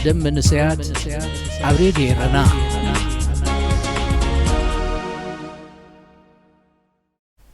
ደም መንእሰያት ኣብ ሬድዮ ኤረና።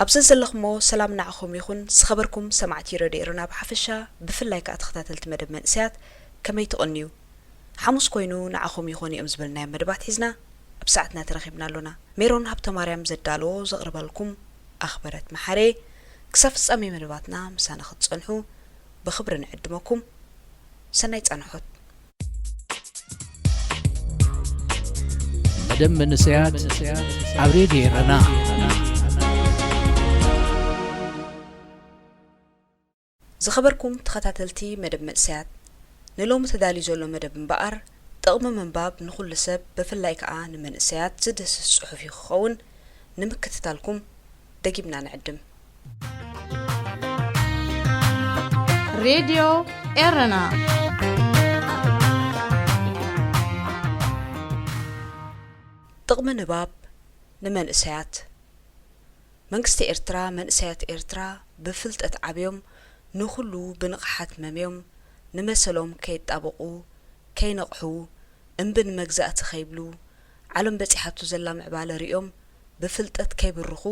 ኣብ ዘዘለኹሞ ሰላም ንዓኹም ይኹን። ዝኸበርኩም ሰማዕቲ ሬድዮ ኤረና ብሓፈሻ፣ ብፍላይ ከኣ ተኸታተልቲ መደብ መንእሰያት፣ ከመይ ትቕንዩ? ሓሙስ ኮይኑ ንዓኹም ይኾኑ እዮም ዝበልናዮም መደባት ሒዝና ኣብ ሰዓትና ተረኺብና ኣሎና። ሜሮን ሃብተማርያም ዘዳለዎ ዘቕርበልኩም ኣኽበረት መሓሬ። ክሳብ ፍጻሜ መደባትና ምሳና ክትጸንሑ ብኽብሪ ንዕድመኩም። ሰናይ ጻንሖት። መደብ መንእሰያት ኣብ ሬድዮ ኤረና። ዝኸበርኩም ተኸታተልቲ መደብ መንእሰያት፣ ንሎሚ ተዳልዩ ዘሎ መደብ እምበኣር፣ ጥቕሚ ምንባብ ንኹሉ ሰብ፣ ብፍላይ ከኣ ንመንእሰያት ዝድህስስ ጽሑፍ እዩ ክኸውን። ንምክትታልኩም ደጊምና ንዕድም። ሬድዮ ኤረና። ጥቕሚ ንባብ ንመንእሰያት። መንግስቲ ኤርትራ መንእሰያት ኤርትራ ብፍልጠት ዓብዮም፣ ንኹሉ ብንቕሓት መምዮም፣ ንመሰሎም ከየጣብቑ፣ ከይነቕሑ፣ እምቢ ንመግዛእቲ ከይብሉ፣ ዓለም በጺሓቶ ዘላ ምዕባለ ርእዮም ብፍልጠት ከይብርኹ፣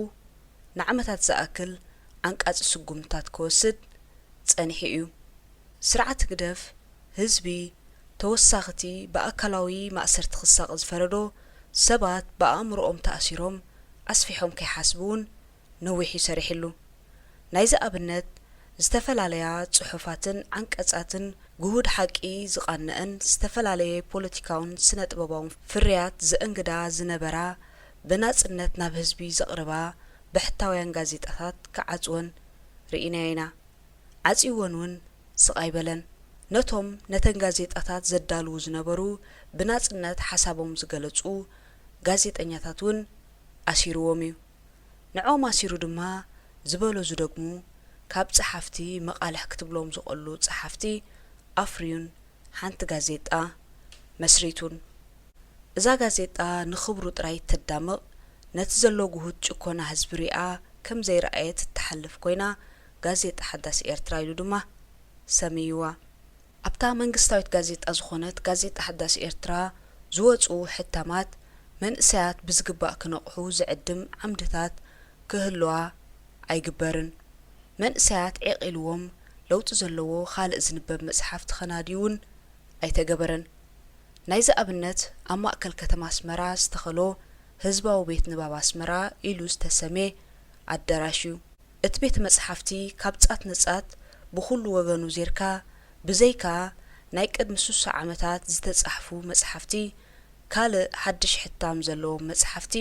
ንዓመታት ዝኣክል ዓንቃጺ ስጉምትታት ክወስድ ጸኒሑ እዩ። ስርዓት ህግደፍ፣ ህዝቢ ተወሳኺቲ ብኣካላዊ ማእሰርቲ ክሳቐ ዝፈረዶ፣ ሰባት ብኣእምሮኦም ተኣሲሮም ኣስፊሖም ከይሓስቡ እውን ነዊሕ እዩ ሰሪሕሉ። ናይዚ ኣብነት፣ ዝተፈላለያ ጽሑፋትን ዓንቀጻትን፣ ግሁድ ሓቂ ዝቓነአን ዝተፈላለየ ፖለቲካውን ስነ-ጥበባውን ፍርያት ዘእንግዳ ዝነበራ፣ ብናጽነት ናብ ህዝቢ ዘቕርባ ብሕታውያን ጋዜጣታት ክዓጽወን ርኢናዮ ኢና። ዓጽይወን እውን ስቕ ኣይበለን። ነቶም ነተን ጋዜጣታት ዘዳልዉ ዝነበሩ፣ ብናጽነት ሓሳቦም ዝገለጹ ጋዜጠኛታት እውን ኣሲርዎም እዩ። ንዕኦም ኣሲሩ ድማ፣ ዝበሎ ዝደግሙ፣ ካብ ጸሓፍቲ መቓልሕ ክትብሎም ዝቐሉ ጸሓፍቲ ኣፍርዩን ሓንቲ ጋዜጣ መስሪቱን። እዛ ጋዜጣ ንኽብሩ ጥራይ ተዳምቕ፣ ነቲ ዘሎ ግሁድ ጭኮና ህዝቢ ሪኣ ከም ዘይረኣየት እትሓልፍ ኮይና፣ ጋዜጣ ሓዳስ ኤርትራ ኢሉ ድማ ሰምይዋ። ኣብታ መንግስታዊት ጋዜጣ ዝኾነት ጋዜጣ ሓዳስ ኤርትራ ዝወጹ ሕታማት፣ መንእሰያት ብዝግባእ ክነቕሑ ዝዕድም ዓምድታት ክህልዋ ኣይግበርን። መንእሰያት ዒቕ ኢልዎም፣ ለውጢ ዘለዎ ካልእ ዝንበብ መጽሓፍቲ ከናድዩ እውን ኣይተገበረን። ናይዚ ኣብነት፣ ኣብ ማእከል ከተማ ኣስመራ ዝተኸሎ ህዝባዊ ቤት ንባብ ኣስመራ ኢሉ ዝተሰምየ ኣዳራሽ እዩ። እቲ ቤተ መጽሓፍቲ ካብ ጻት ንጻት ብኹሉ ወገኑ ዜርካ፣ ብዘይካ ናይ ቅድሚ ስሳ ዓመታት ዝተጻሕፉ መጽሓፍቲ፣ ካልእ ሓድሽ ሕታም ዘለዎም መጽሓፍቲ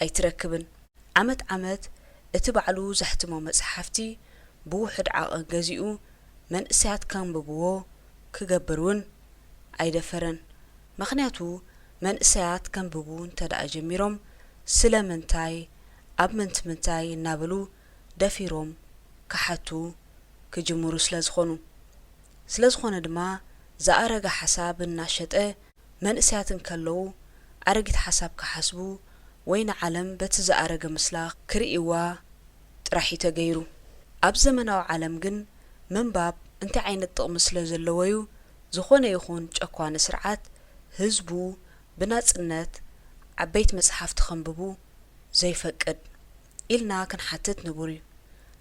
ኣይትረክብን። ዓመት ዓመት እቲ ባዕሉ ዘሕትሞ መጽሓፍቲ ብውሑድ ዓቐን ገዚኡ መንእሰያት ከንብብዎ ክገብር እውን ኣይደፈረን። ምኽንያቱ፣ መንእሰያት ከንብቡ እንተ ደኣ ጀሚሮም፣ ስለምንታይ፣ ኣብ ምንቲ ምንታይ እናበሉ ደፊሮም ክሓቱ ክጅምሩ ስለ ዝኾኑ። ስለ ዝኾነ ድማ፣ ዝኣረገ ሓሳብ እናሸጠ፣ መንእሰያት እንከለዉ ኣረጊት ሓሳብ ክሓስቡ ወይ ንዓለም በቲ ዝኣረገ ምስላ ክርእይዋ ጥራሕ እዩ ተገይሩ። ኣብ ዘመናዊ ዓለም ግን ምንባብ እንታይ ዓይነት ጥቕሚ ስለ ዘለዎ'ዩ ዝኾነ ይኹን ጨኳኒ ስርዓት ህዝቡ ብናጽነት ዓበይቲ መጽሓፍቲ ከንብቡ ዘይፈቅድ ኢልና ክንሓትት ንቡር እዩ።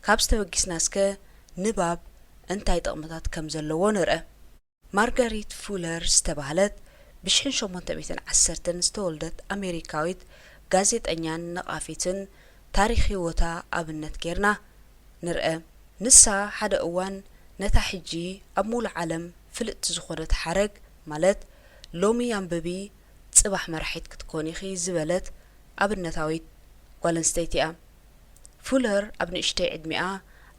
ካብዚ ተበጊስና እስከ ንባብ እንታይ ጥቕምታት ከም ዘለዎ ንርአ። ማርጋሪት ፉለር ዝተባህለት ብሽሕን ሸሞንተ ሚእትን ዓሰርተን ዝተወልደት ኣሜሪካዊት ጋዜጠኛን ነቓፊትን ታሪኽ ህይወታ ኣብነት ጌርና ንርአ። ንሳ ሓደ እዋን ነታ ሕጂ ኣብ ሙሉእ ዓለም ፍልጥቲ ዝኾነት ሓረግ፣ ማለት ሎሚ ኣንብቢ ጽባሕ መራሒት ክትኮኒ ኢኺ ዝበለት ኣብነታዊት ጓል ኣንስተይቲ እያ። ፉለር ኣብ ንእሽተይ ዕድሚኣ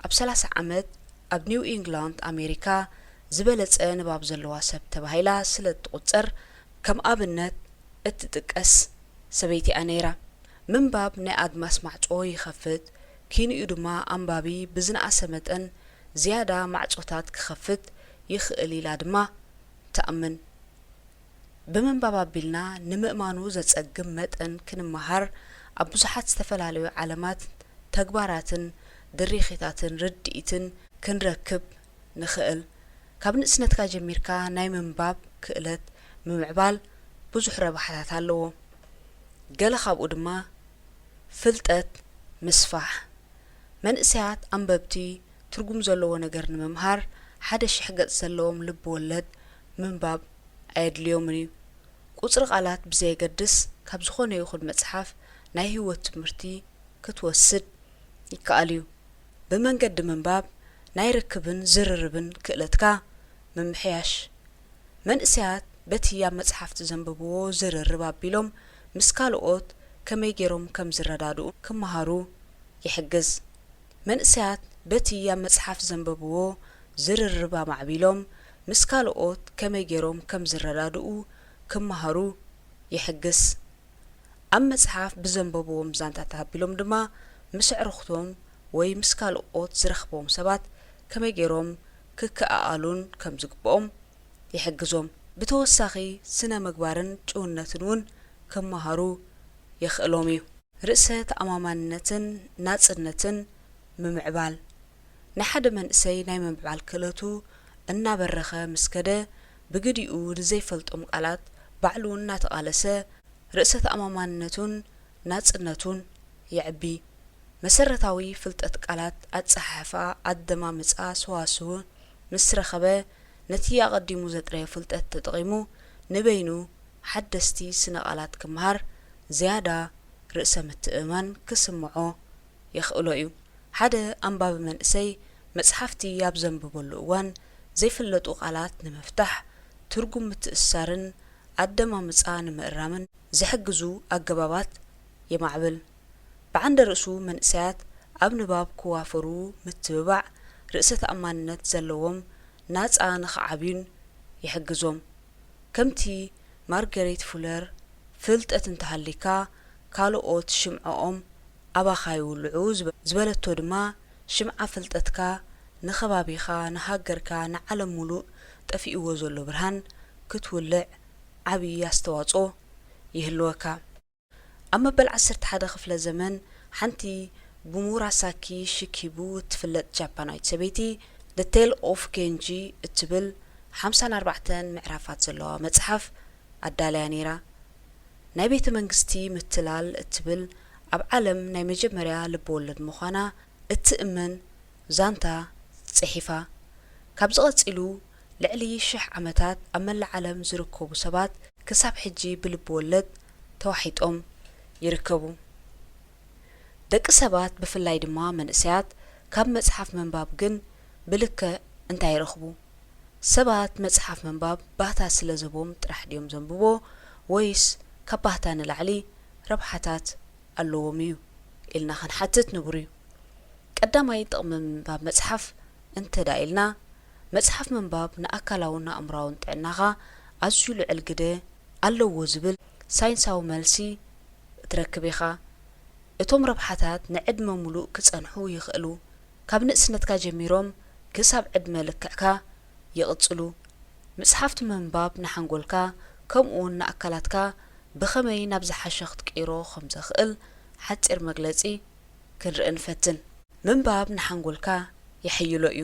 ኣብ ሰላሳ ዓመት ኣብ ኒው ኢንግላንድ ኣሜሪካ ዝበለጸ ንባብ ዘለዋ ሰብ ተባሂላ ስለ እትቑጸር ከም ኣብነት እትጥቀስ ሰበይቲ እያ ነይራ። ምንባብ ናይ ኣድማስ ማዕጾ ይኸፍት፣ ኪንኡ ድማ ኣንባቢ ብዝነኣሰ መጠን ዝያዳ ማዕጾታት ክኸፍት ይኽእል ኢላ ድማ ትኣምን። ብምንባብ ኣቢልና ንምእማኑ ዘጸግም መጠን ክንመሃር፣ ኣብ ብዙሓት ዝተፈላለዩ ዓለማት፣ ተግባራትን ድሪኺታትን ርድኢትን ክንረክብ ንኽእል። ካብ ንእስነትካ ጀሚርካ ናይ ምንባብ ክእለት ምምዕባል ብዙሕ ረብሓታት ኣለዎ። ገለ ካብኡ ድማ ፍልጠት ምስፋሕ። መንእሰያት ኣንበብቲ ትርጉም ዘለዎ ነገር ንምምሃር ሓደ ሽሕ ገጽ ዘለዎም ልብ ወለድ ምንባብ ኣየድልዮምን እዩ። ቁጽሪ ቃላት ብዘየገድስ ካብ ዝኾነ ይኹን መጽሓፍ ናይ ህይወት ትምህርቲ ክትወስድ ይከኣል እዩ። ብመንገዲ ምንባብ ናይ ርክብን ዝርርብን ክእለትካ ምምሕያሽ። መንእሰያት በቲ ኣብ መጽሓፍቲ ዘንበብዎ ዝርርብ ኣቢሎም ምስ ካልኦት ከመይ ገይሮም ከም ዝረዳድኡ ክመሃሩ ይሕግዝ። መንእሰያት በቲ ኣብ መጽሓፍ ዘንበብዎ ዝርርብ ኣማዕቢሎም ምስ ካልኦት ከመይ ገይሮም ከም ዝረዳድኡ ክመሃሩ ይሕግዝ። ኣብ መጽሓፍ ብዘንበብዎም ዛንታታት ኣቢሎም ድማ ምስ ኣዕሩኽቶም ወይ ምስ ካልኦት ዝረኽብዎም ሰባት ከመይ ገይሮም ክከኣኣሉን ከም ዝግብኦም ይሕግዞም። ብተወሳኺ ስነ ምግባርን ጭውነትን እውን ክመሃሩ የኽእሎም እዩ። ርእሰ ተኣማማንነትን ናጽነትን ምምዕባል። ናይ ሓደ መንእሰይ ናይ ምምዕባል ክእለቱ እናበረኸ ምስ ከደ፣ ብግዲኡ ንዘይፈልጦም ቃላት ባዕሉ እናተቓለሰ ርእሰ ተኣማማንነቱን ናጽነቱን የዕቢ። መሰረታዊ ፍልጠት ቃላት፣ ኣጸሓሕፋ፣ ኣደማምጻ፣ ሰዋስው ምስ ረኸበ፣ ነቲ ኣቐዲሙ ዘጥረዮ ፍልጠት ተጠቒሙ ንበይኑ ሓደስቲ ስነ ቃላት ክመሃር ዝያዳ ርእሰ ምትእምማን ክስምዖ የኽእሎ እዩ። ሓደ ኣንባቢ መንእሰይ መጽሓፍቲ ኣብ ዘንብበሉ እዋን ዘይፍለጡ ቃላት ንምፍታሕ፣ ትርጉም ምትእስሳርን ኣደማምጻ ንምእራምን ዝሕግዙ ኣገባባት የማዕብል። ብዓንደ ርእሱ መንእሰያት ኣብ ንባብ ክዋፈሩ ምትብባዕ ርእሰ ተኣማንነት ዘለዎም ናጻ ንኽዓብዩን ይሕግዞም። ከምቲ ማርገሬት ፉለር ፍልጠት እንተሃልይካ ካልኦት ሽምዕኦም ኣባኻ ይውልዑ ዝበ- ዝበለቶ ድማ ሽምዓ ፍልጠትካ ንኸባቢኻ ንሃገርካ ንዓለም ሙሉእ ጠፊእዎ ዘሎ ብርሃን ክትውልዕ ዓብዪ ኣስተዋፅኦ ይህልወካ። ኣብ መበል ዓሰርተ ሓደ ክፍለ ዘመን ሓንቲ ብሙራሳኪ ሽኪቡ እትፍለጥ ጃፓናዊት ሰበይቲ The Tale of Genji እትብል ሓምሳን ኣርባዕተን ምዕራፋት ዘለዋ መጽሓፍ ኣዳልያ ነይራ። ናይ ቤተ መንግስቲ ምትላል እትብል ኣብ ዓለም ናይ መጀመርያ ልብ ወለድ ምዃና እትእመን ዛንታ ጽሒፋ። ካብዚ ቀጺሉ ልዕሊ ሽሕ ዓመታት ኣብ መላእ ዓለም ዝርከቡ ሰባት ክሳብ ሕጂ ብልብ ወለድ ተዋሒጦም ይርከቡ። ደቂ ሰባት ብፍላይ ድማ መንእሰያት ካብ መጽሓፍ ምንባብ ግን ብልክዕ እንታይ ይረኽቡ? ሰባት መጽሓፍ ምንባብ ባህታ ስለ ዝህቦም ጥራሕ ድዮም ዘንብብዎ ወይስ ካብ ባህታ ንላዕሊ ረብሓታት ኣለዎም እዩ ኢልና ክንሓትት ንቡር እዩ። ቀዳማይ ጥቕሚ ምንባብ መጽሓፍ እንተ ደኣ ኢልና፣ መጽሓፍ ምንባብ ንኣካላውን ኣእምሮኣውን ጥዕናኻ ኣዝዩ ልዑል ግደ ኣለዎ ዝብል ሳይንሳዊ መልሲ ትረክብ ኢኻ። እቶም ረብሓታት ንዕድመ ሙሉእ ክጸንሑ ይኽእሉ። ካብ ንእስነትካ ጀሚሮም ክሳብ ዕድመ ልክዕካ ይቕጽሉ። መጽሓፍቲ ምንባብ ንሓንጎልካ ከምኡውን ንኣካላትካ ብኸመይ ናብ ዝሓሸ ክትቅይሮ ከም ዘኽእል ሓጺር መግለጺ ክንርኢ ንፈትን። ምንባብ ንሓንጎልካ የሐይሎ እዩ።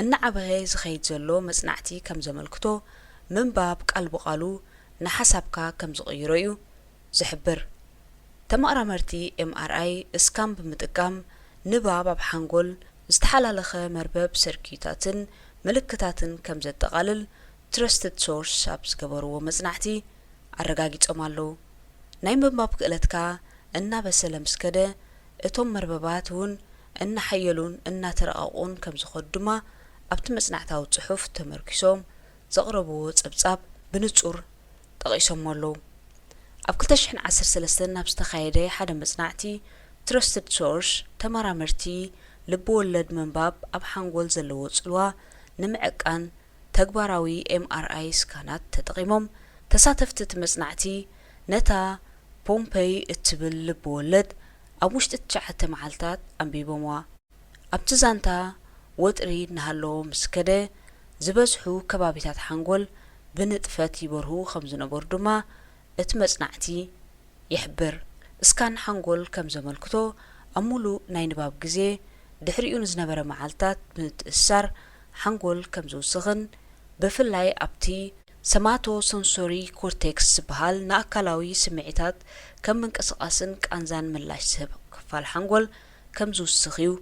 እናዓበየ ዝኸይድ ዘሎ መጽናዕቲ ከም ዘመልክቶ፣ ምንባብ ቃል ብቓሉ ንሓሳብካ ከም ዝቕይሮ እዩ ዝሕብር። ተመራመርቲ ኤምኣርኣይ ስካን ብምጥቃም፣ ንባብ ኣብ ሓንጎል ዝተሓላለኸ መርበብ ሰርኪዩታትን ምልክታትን ከም ዘጠቓልል ትረስትድ ሶርስ ኣብ ዝገበርዎ መጽናዕቲ ኣረጋጊጾም ኣለዉ። ናይ ምንባብ ክእለትካ እናበሰለ ምስ ከደ፣ እቶም መርበባት እውን እናሓየሉን እናተረቐቑን ከም ዝኸዱ ድማ ኣብቲ መጽናዕታዊ ጽሑፍ ተመርኪሶም ዘቕረብዎ ጸብጻብ ብንጹር ጠቒሶሞ ኣለዉ። ኣብ ክልተ ሽሕን ዓሰርተ ሰለስተን ኣብ ዝተኻየደ ሓደ መጽናዕቲ ትረስትድ ሶርስ፣ ተመራመርቲ ልቢ ወለድ ምንባብ ኣብ ሓንጎል ዘለዎ ጽልዋ ንምዕቃን ተግባራዊ ኤምኣርኣይ ስካናት ተጠቒሞም። ተሳተፍቲ እቲ መጽናዕቲ ነታ ፖምፐይ እትብል ልቢ ወለድ ኣብ ውሽጢ ትሽዓተ መዓልታት ኣንቢቦምዋ። ኣብቲ ዛንታ ወጥሪ እናሃለዎ ምስ ከደ፣ ዝበዝሑ ከባቢታት ሓንጎል ብንጥፈት ይበርሁ ከም ዝነበሩ ድማ እቲ መጽናዕቲ ይሕብር። ስካን ሓንጎል ከም ዘመልክቶ፣ ኣብ ሙሉእ ናይ ንባብ ግዜ፣ ድሕሪኡ ንዝነበረ መዓልታት ብምትእስሳር ሓንጎል ከም ዝውስኽን፣ ብፍላይ ኣብቲ ሰማቶ ሰንሶሪ ኮርቴክስ ዝበሃል ንኣካላዊ ስምዒታት ከም ምንቅስቓስን ቃንዛን ምላሽ ዝህብ ክፋል ሓንጎል ከም ዝውስኽ እዩ